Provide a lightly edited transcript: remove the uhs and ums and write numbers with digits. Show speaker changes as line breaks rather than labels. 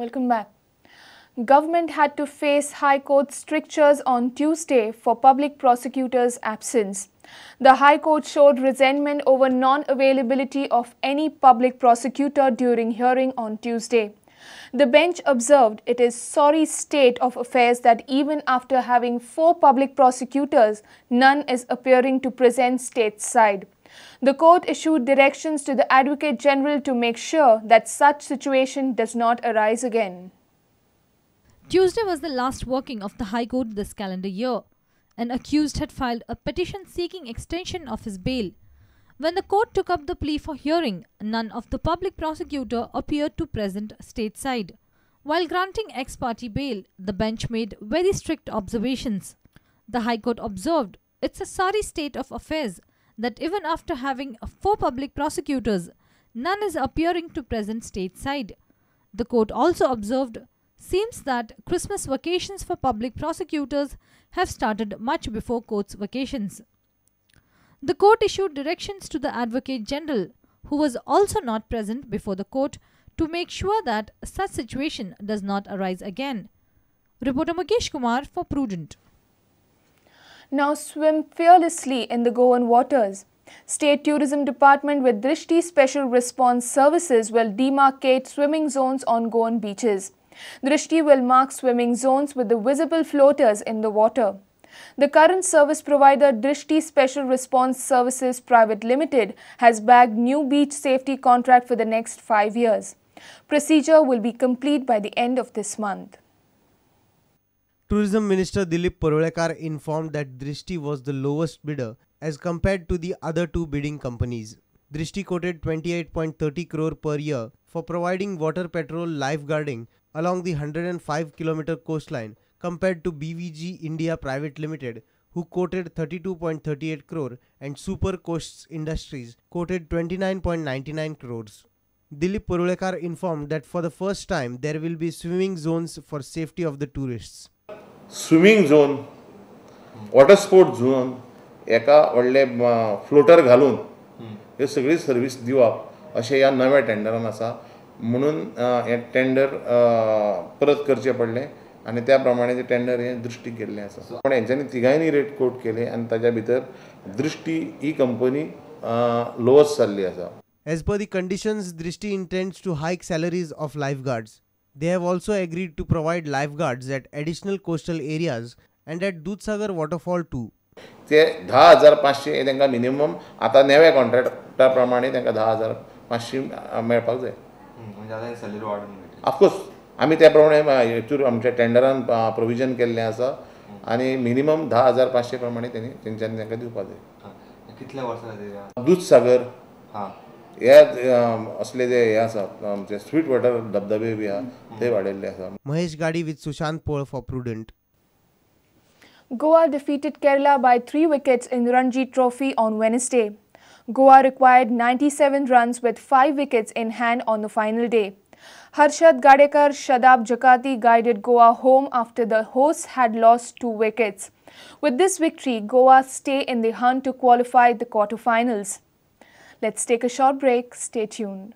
Welcome back. Government had to face High Court strictures on Tuesday for public prosecutors' absence. The High Court showed resentment over non-availability of any public prosecutor during hearing on Tuesday. The bench observed it is sorry state of affairs that even after having 4 public prosecutors, none is appearing to present state side. The court issued directions to the Advocate General to make sure that such situation does not arise again.
Tuesday was the last working of the High Court this calendar year. An accused had filed a petition seeking extension of his bail. When the court took up the plea for hearing, none of the public prosecutor appeared to present stateside. While granting ex parte bail, the bench made very strict observations. The High Court observed, it's a sorry state of affairs that even after having 4 public prosecutors, none is appearing to present stateside. The court also observed, seems that Christmas vacations for public prosecutors have started much before court's vacations. The court issued directions to the Advocate General, who was also not present before the court, to make sure that such situation does not arise again. Reporter Mukesh Kumar for Prudent.
Now swim fearlessly in the Goan waters. State Tourism Department with Drishti Special Response Services will demarcate swimming zones on Goan beaches. Drishti will mark swimming zones with the visible floaters in the water. The current service provider Drishti Special Response Services Private Limited has bagged new beach safety contract for the next 5 years. Procedure will be complete by the end of this month.
Tourism Minister Dilip Parulekar informed that Drishti was the lowest bidder as compared to the other 2 bidding companies. Drishti quoted 28.30 crore per year for providing water patrol lifeguarding along the 105-kilometer coastline compared to BVG India Private Limited, who quoted 32.38 crore, and Super Coasts Industries quoted 29.99 crores. Dilip Parulekar informed that for the first time there will be swimming zones for safety of the tourists.
Swimming zone, water sport zone, एका व्हडले floater घालून हे सगळी service दिवप अशें ह्या नव्या टेंडरान आसा म्हणून हें टेंडर परत करचें पडलें आनी त्या प्रमाणे ते टेंडर हें दृश्टीक गेल्लें आसा. पूण हेंच्यांनी तिगांयनी रेट कोट केले आनी ताच्या भितर दृश्टी ही कंपनी लोवस्ट जाल्ली आसा.
As per the conditions, Drishti intends to hike salaries of lifeguards. They have also agreed to provide lifeguards at additional coastal areas and at Dudhsagar waterfall too.
ते 10,500 हे तांकां minimum आतां नव्या कॉन्ट्रॅक्टा प्रमाणे तांकां 10,500 मेळपाक जाय. ऑफकोर्स आमी त्या प्रमाणे हेतूर आमच्या टेंडरान प्रोविजन केल्लें आसा आनी मिनिमम 10,500 प्रमाणे तेणी तेंच्यांनी तांकां दिवपाक जाय.
कितल्या वर्सां
दूधसागर हे असले जे हे आसा आमचे स्वीट वॉटर धबधबे बी आहा ते वाडयल्ले आसा.
Mahesh Gadi with Sushant Pol for Prudent.
Goa defeated Kerala by 3 wickets in Ranji Trophy on Wednesday. Goa required 97 runs with 5 wickets in hand on the final day. Harshad Gadekar, Shadab Jakati guided Goa home after the hosts had lost 2 wickets. With this victory, Goa stay in the hunt to qualify the quarterfinals. Let's take a short break. Stay tuned.